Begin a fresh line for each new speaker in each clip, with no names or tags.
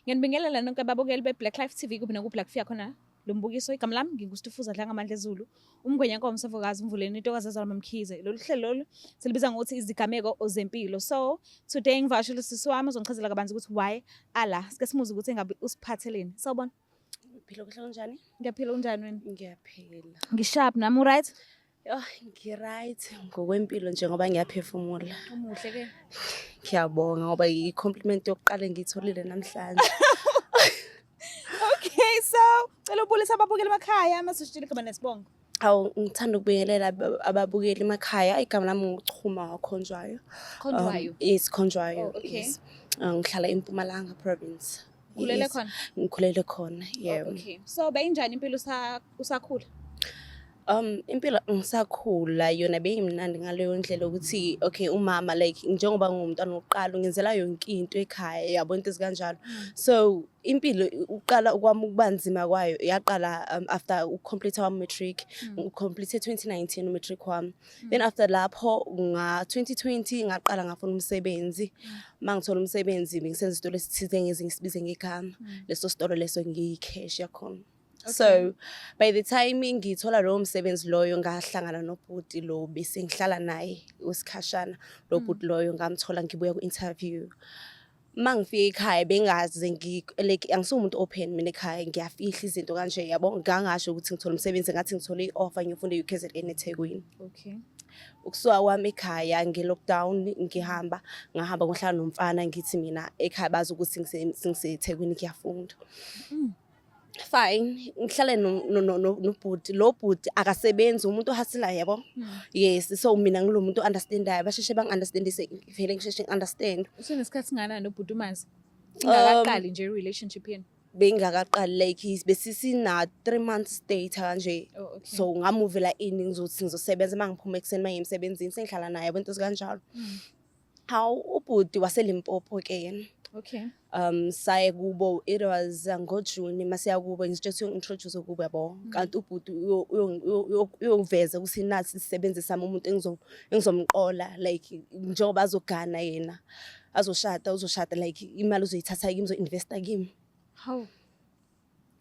Ngiyanibingelela nonke ababukeli be-Black Life TV kuphi nakuphi la kufika khona lo mbukiso. Igama lami nginguStufuza Dlangamandla Zulu, umngwenya nkomo msafokazi umvuleni intokazi ezalwa Mamkhize. Lolu hlelo lolu silibiza ngokuthi izigameko zempilo. So today ngivakashele usisi wami uzongichazela kabanzi ukuthi why ala. Sike simuze ukuthi engabe usiphatheleni. Sawubona.
Phila kuhle, kunjani?
Ngiyaphila, unjani wena?
Ngiyaphila.
Ngisharp nami, right?
Yo, ngi-right ngokwempilo nje ngoba ngiyaphefumula.
Umuhle ke.
Ngiyabonga ngoba i-compliment yokuqala engiyitholile namhlanje.
Okay, so cela ubulise ababukeli emakhaya mase usitshela igama nesibongo.
Awu, ngithanda ukubingelela ababukeli emakhaya. Igama lami nguChuma waKhonjwayo.
Khonjwayo.
Yes, Khonjwayo.
Oh, okay.
Yes. Ngihlala eMpumalanga province.
Ukhulele
Yes.
khona?
Ngikhulele khona, yebo.
Oh, okay. So beyinjani impilo usakhula?
Impilo ngisakhula yona beyimnandi ngaleyo ndlela ukuthi okay, umama, like, njengoba ngiwumntwana wokuqala, ungenzela yonke into ekhaya, yabo, into ezikanjalo. So impilo uqala kwami ukuba nzima kwayo yaqala after uku-complete wami matric. Ngi-complete 2019 umatric wami. Then after lapho nga 2020 ngaqala ngafuna umsebenzi. Mangithola umsebenzi bengisenza isitolo esithize ngeze ngisibize ngegama. Leso sitolo leso ngiyi-cash yakhona. So by the time ngithola lowo msebenzi loyo, ngahlangana nobhuti lo bese ngihlala naye wesikhashana. Lo bhuti loyo ngamthola ngibuya ku-interview. Uma ngifika ekhaya bengaze like, angisumuntu open mina ekhaya, ngiyafihla izinto kanje, yabo. Ngangasho ukuthi ngithola umsebenzi, ngathi ngithole i-offer ngiyofunda e-UKZN eThekwini. Ukusuka kwami ekhaya nge-lockdown, ngihamba, ngahamba ngohlala nomfana, ngithi mina ekhaya bazi ukuthi ngiseThekwini ngiyafunda. Fine, ngihlale nobhuti. Lo bhuti akasebenzi, umuntu o-hustle-ayo, yabo. Yes, so mina ngilo muntu o-understandayo, basheshe bangi-understandise, vele ngisheshe ngi-understand.
Usunesikhathi singanani nobhuti umazi? Ingakaqali nje i-relationship yenu.
Bengingakaqali, like, besisina 3 months date kanje.
Oh, okay.
So ngamuvela ini ngizothi ngizosebenza, uma ngiphuma ekuseni uma ngiye emsebenzini sengihlala naye, yabo, into ezikanjalo. Hawu, ubhuti waseLimpopo ke yena. Saye kubo, it was ngoJune. Masiya kubo ngizitshela ukuthi introduce kubo, yabo, kanti ubhuti uyoveza ukuthi nathi isisebenzi sami, umuntu engizomqola, like, njengoba azogana yena, azoshada, uzoshada, like, imali uzoyithatha kimi, uzo-investa kimi.
Hawu.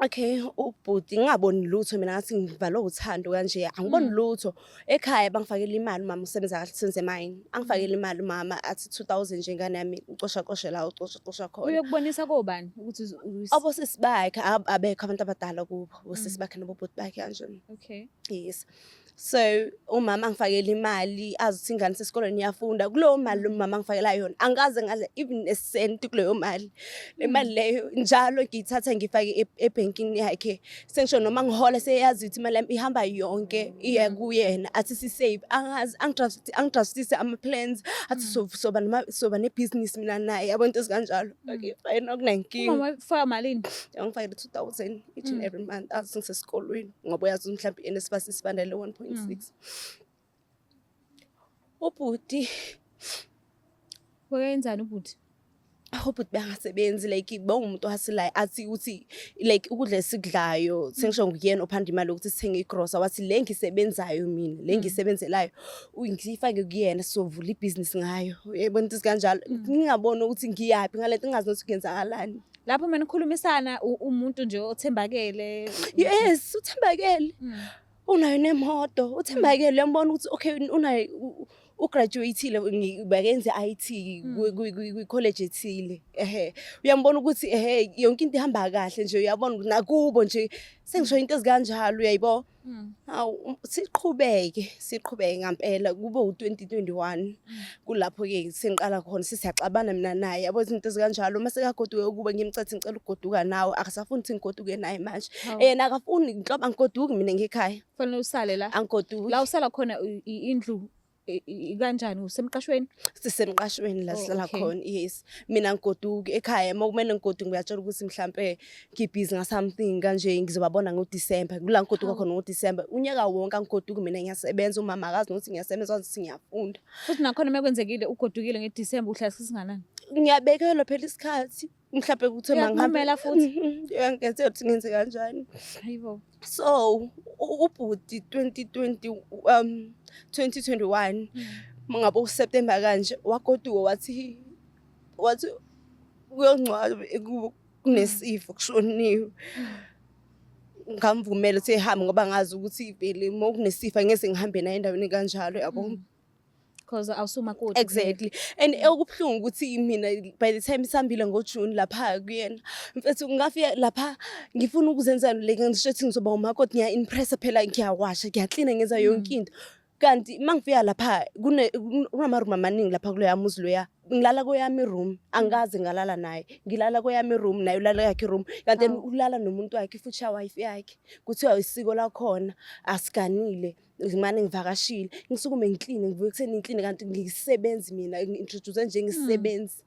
Okay, ubhuti ngingaboni lutho mina, ngathi ngivalwe uthando kanje, angiboni lutho. Ekhaya bangifakela imali, umama usebenza kahle, usebenza emayini. Angifakela imali umama, athi 2000 nje ingane yami, ucosha coshe la, ucosha cosha khona.
Uyokubonisa kobani ukuthi
Abosisi bakhe, abekho abantu abadala kubo, osisi bakhe nobobhuti bakhe kanje. Yes. So umama angifakela imali, azi ukuthi ingane sesikolweni iyafunda. Kuleyo mali umama angifakela yona, angikaze ngadla even a cent kuleyo mali. Le mali leyo njalo ngiyithatha ngifake ebhenkini yakhe. Sengisho noma ngihola seyazi ukuthi imali yami ihamba yonke iya kuyena, athi si-save, angazi angidraftise ama-plans, athi soba noma soba ne-business mina naye, yabo, into ezikanjalo. Okay, fine, akunankinga.
Umama ufaka malini?
Angifakele 2000 each and every month, azi ngisesikolweni ngoba uyazi mhlawumbe i-NSFAS isibandele 1.6. Ubhuti
Wakayenzani ubhuti?
Ubhuti bengasebenzi, like, bawumuntu o-hustle-ayo, athi ukuthi, like, ukudla esikudlayo, sengisho nguyena ophanda imali yokuthi sithenge igrosa, wathi le ngisebenzayo mina, le ngisebenzelayo ngiyifake kuyena, sizovula ibhizinisi ngayo, uyayibona into ezikanjalo. Ngingaboni ukuthi ngiyaphi ngalento, ngingazi nokuthi kuyenzakalani.
Lapho mina nikhulumisana umuntu nje othembakele.
Yes, uthembakele. Unayo nemoto, uthembakele, uyambona ukuthi okay, unayo, ugraduate-ile, bekenze i-IT kwi-college ethile, ehe, uyambona ukuthi ehe, yonke into ihamba kahle nje, uyabona ukuthi nakubo nje, sengisho into ezikanjalo, uyayibo. Hawu, siqhubeke, siqhubeke ngampela kube u-2021, kulapho-ke sengiqala khona sesiyaxabana mina naye, yabo, izinto ezikanjalo. Uma sekagoduke ukuba ngimcathi ngicela ukugoduka nawe, akasafuni ukuthi ngigoduke naye manje. Yena akafuni nhlobo, angigoduki mina ngekhaya.
Fanele usale la.
Angigoduki.
La usala khona indlu kanjani, usemqashweni?
Sisemqashweni la sihlala khona, yes. Mina ngigoduki ekhaya, uma kumele ngigoduke ngiyatshela ukuthi mhlampe ngibhizi nga-something kanje, ngizobabona ngoDisemba, kula ngigoduka khona ngoDisemba. Unyaka wonke angigoduki mina, ngiyasebenza, umama akazi nokuthi ngiyasebenza, wazi ukuthi ngiyafunda.
Futhi nakhona uma kwenzekile ugodukile ngeDisemba, uhlala isikhathi singanani?
Ngiyabekelwa phela isikhathi, mhlampe kuthiwe mangihambe.
Uyakunqumela futhi?
Uyangenzela ukuthi ngenze kanjani.
Hayibo.
So ubhuti 2020, 2021 ngabo September kanje wagoduka, wathi kuyongcwaba kubo. Kunesifo kushoniwe. Ngamvumela ukuthi ehambe ngoba ngazi ukuthi vele uma kunesifo angeze ngihambe naye endaweni kanjalo, yabo.
Because awusumakoti.
Exactly, and okubuhlungu ukuthi mina by the time sihambile ngoJune lapha kuyena, mfethu, ngafika lapha ngifuna ukuzenza like ngisho ukuthi ngizoba umakoti, ngiya-impressa phela, ngiyawasha, ngiyaklina, ngenza yonke into. Kanti uma ngifika lapha kunama-room amaningi lapha kuloya muzi loya. Ngilala kweyami i-room, angikaze ngalala naye. Ngilala kweyami i-room, naye ulala yakhe i-room, kanti yena
Hawu.
ulala nomuntu wakhe, i-future wife yakhe. Kuthiwa isiko lakhona, asiganile, ngimane ngivakashile. Ngisukume ngikline, ngivuke ekuseni ngikline, kanti ngiyisisebenzi mina, ngi-introduce njengesisebenzi.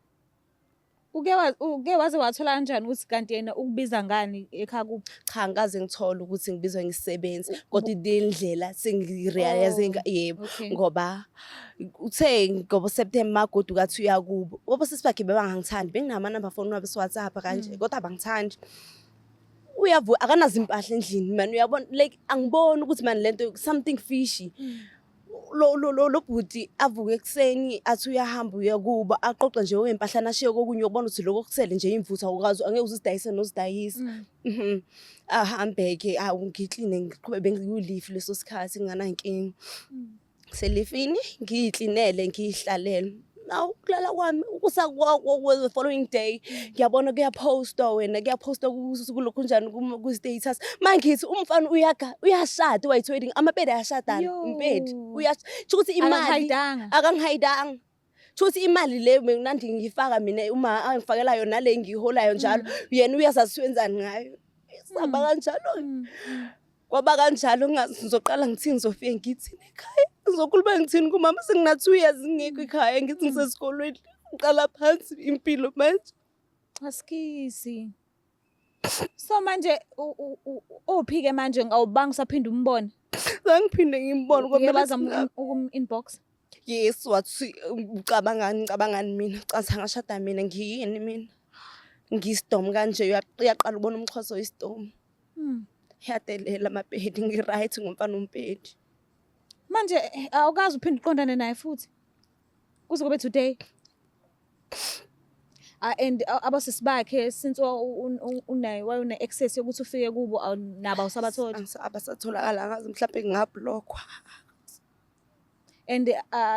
Uke waze wathola kanjani ukuthi kanti yena ukubiza ngani ekhaya kubo?
Cha, angikaze ngithole ukuthi ngibizwa ngisisebenzi, kodwa le ndlela sengi-realize. Yebo. Ngoba uthe ngobo September magoduka athi uya kubo. Obosisi bakhe bebangangithandi, benginama-number phone wabo WhatsApp kanje, kodwa abangithandi. Uyavuka akanazo impahla endlini man, uyabona, like angiboni ukuthi man lento something fishy. Lo bhuti avuke ekuseni athi uyahamba uya kubo, aqoqe nje owempahlana ashiye kokunye, ubona ukuthi lokho okusele nje imvuthu, awukwazi, angeke uzidayise nozidayisa. Ahambe-ke, awu, ngikline, ngiqhube, bengiku-leave leso sikhathi, nginganankinga. Selifini ngiyiklinele, ngiyihlalele. Nawu ukulala kwami ukusa the following day ngiyabona kuyaphostwa, wena, kuyaphostwa kulokhu njani ku-status. Mangithi umfana uyaga uyashada, white wedding, amaPedi ayashadana.
Yo.
Umpedi uyasho ukuthi imali
Akahayidanga.
Akangihayidanga. Sho ukuthi imali le benginandi ngiyifaka mina, uma angifakela yona le ngiyiholayo njalo, yena uyazazi wenzani ngayo. Saba kanjalo, kwaba kanjalo. Ngazi ngizoqala ngithini, ngizofike ngithini ekhaya, ngizokhuluma ngithini kumama? Sengina 2 years ngingekho ekhaya, ngithi ngisesikolweni, ngiqala phansi impilo manje.
Asikisi. So manje uphi-ke manje? Awubanga usaphinda umbone?
Zangiphinde ngimbone.
Uye
Kwamele
waza ukum-inbox?
Yes, wathi ucabangani, ngicabangani mina, cathi angashada mina, ngiyini mina, ngiyisidomu kanje? Uyaqala ubona umxhosa oyisidomu. Yadelela amaPedi, ngi-right ngomfana umpedi.
Manje awukazi uphinde uqondane naye futhi kuze kube today? And abosisi bakhe, since unayo wayune access yokuthi ufike kubo, nabo awusabatholi?
Abasatholakala, angazi, mhlawumbe ngingablockwa.
And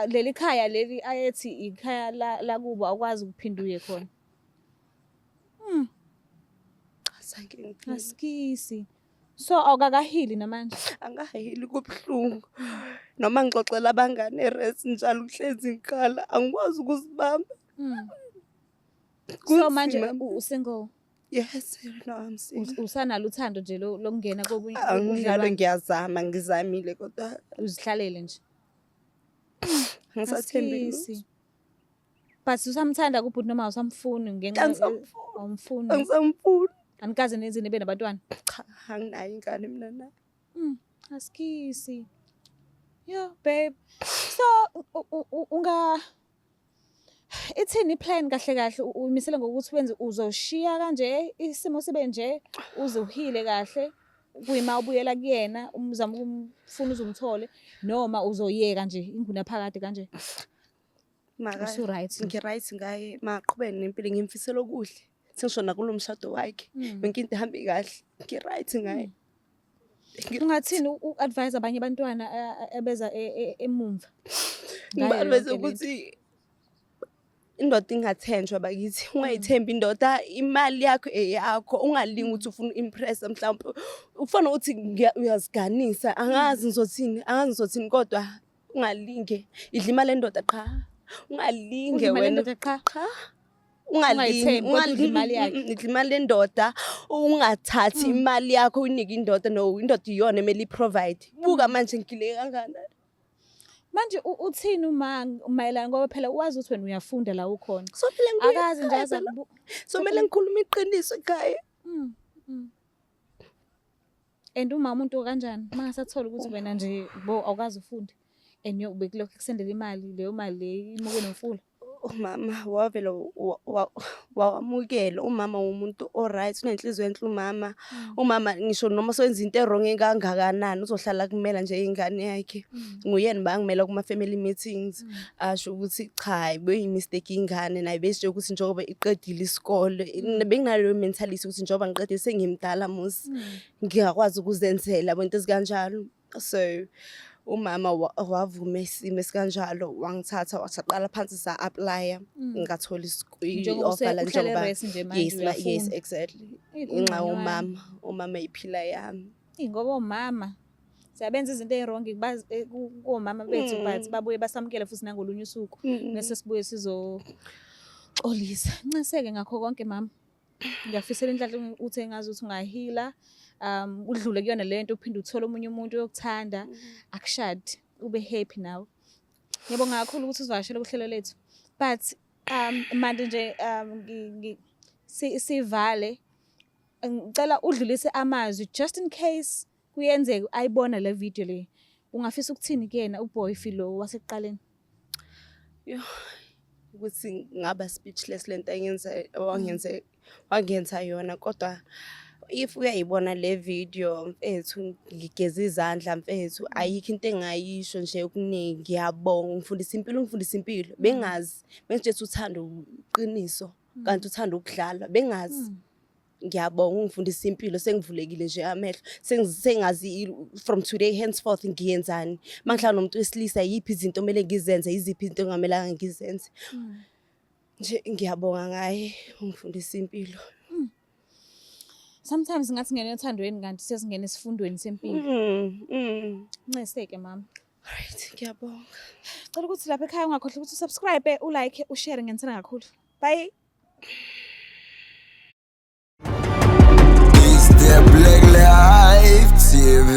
leli khaya leli ayethi ikhaya lakubo, awukwazi ukuphinda uye khona?
Azange ngiphinde.
Asikisi. So awukakahili namanje?
Angahili, kubuhlungu. Noma ngixoxela abangane eres njalo, kuhlezi ngikhala, angikwazi ukuzibamba.
So manje
Kunzima.
U-single?
Yes, no, I'm single.
Usanalo uthando nje lokungena kokunye
Anginalo.
ubudlelwane?
Ngiyazama, ngizamile, kodwa
Uzihlalele nje.
angisathembi lutho.
Asikisi. But usamthanda kubhuti noma awusamfuni ngenxa
Angisamfuni.
Awumfuni?
Angisamfuni.
Anikaze nenze nibe nabantwana?
Cha, anginayo ingane mina naye.
Asikisi. Yo babe. So unga ithini i-plan kahle kahle? Uyimisele ngokuthi wenze, uzoshiya kanje isimo sibe nje uze uhile kahle, kuyima ubuyela kuyena, umzama ukumfuna uzumthole, noma uzoyeka nje ingunaphakade kanje?
Maka
Usu-right nje?
Ngi-right ngaye, maqhubeke nempilo, ngimfisela okuhle. Sengisho nakulo mshado wakhe. Yonke into ihambe kahle. Ngi-right ngaye.
Ungathini u-advise abanye abantwana abeza emumva ngayo
Ngiba-advise
yonke lento?
ukuthi indoda ingathenjwa bakithi. Ungayithembi indoda, imali yakho eyakho. Ungalingi ukuthi ufuna u-impress mhlawumbe. Ufana ukuthi uyaziganisa. Angazi ngizothini, angazi ngizothini, kodwa ungalinge. Idla imali endoda qha. Ungalinge
Udla imali
wena.
yendoda qha?
Cha. Ungalingi,
Ungayithembi, kodwa udla imali yakhe.
Idla imali yendoda, ungathathi imali yakho uyinike indoda. No, indoda iyona emele i-provide. Buka manje ngigileke kangakanani.
Manje uthini uma mayelana, ngoba phela wazi ukuthi wena uyafunda la ukhona?
So phela ngibuye
Akazi nje
ekhaya
aza
phela. So kumele ngikhulume iqiniso ekhaya.
And uma umuntu kanjani mangasathola ukuthi wena nje bo awukazi ufunde and bekulokhu ekusendela imali, leyo mali le imuke nomfula?
Umama wavele wawamukela. Umama wumuntu o-right, unenhliziyo enhle umama. Umama ngisho noma sowenza into e-wrong engangakanani uzohlala kumela nje ingane yakhe. Nguyena bangimela kuma-family meetings, asho ukuthi cha, beyi-mistake ingane naye besitshe ukuthi njengoba iqedile isikole. Benginaleyo mentality ukuthi njengoba ngiqedile sengimdala musi, ngingakwazi ukuzenzela yabo, into ezikanjalo. So umama wavuma isimo esikanjalo, wangithatha wasaqala phansi sa-apply-a, ngathola
Njengoba
i-offer la
uhlala
njengoba
e-res nje manje
yes, yes,
uyafunda.
Exactly.
Eyi,
Inxa
kungcono wami.
umama iphila yami.
Eyi, ngoba omama siyabenza izinto ey'wrong komama bethu, but babuye basamukele futhi nangolunye usuku bese sibuye sizoxolisa. Ncese-ke ngakho konke, mama. Ngiyafisela inhlanhla ukuthi engazi ukuthi ungahila, udlule kuyona le nto, uphinde uthole omunye umuntu oyokuthanda, akushade, ube happy nawe. Ngiyabonga kakhulu ukuthi uzivakashele kuhlelo lethu. But manje nje sivale, ngicela udlulise amazwi just in case kuyenzeka ayibona le video le. Ungafisa ukuthini kuyena uboyfi lo wasekuqaleni?
Yo, ukuthi ngaba speechless lento engenza wangenza yona, kodwa if uyayibona le video, mfethu, ngigeza izandla, mfethu, ayikho into engayisho nje okuningi. Ngiyabonga, ungifundisa impilo, ungifundisa impilo. Bengazi, bengitshela uthando iqiniso kanti uthanda ukudlala, bengazi. Ngiyabonga, ungifundisa impilo, sengivulekile nje amehlo. Sengazi from today henceforth ngiyenzani mangihlala nomuntu wesilisa, yiphi izinto kumele ngizenze, yiziphi izinto engamelanga ngizenze. Nje ngiyabonga ngaye, ungifundisa impilo.
Sometimes ngathi ngene othandweni kanti sesingena esifundweni sempilo. Ncese-ke, mama.
Right, ngiyabonga.
Cela ukuthi lapha ekhaya ungakhohlwa ukuthi usubscribe, ulike, ushare. Ngiyanithanda kakhulu. Bye.
It's the Black Life TV.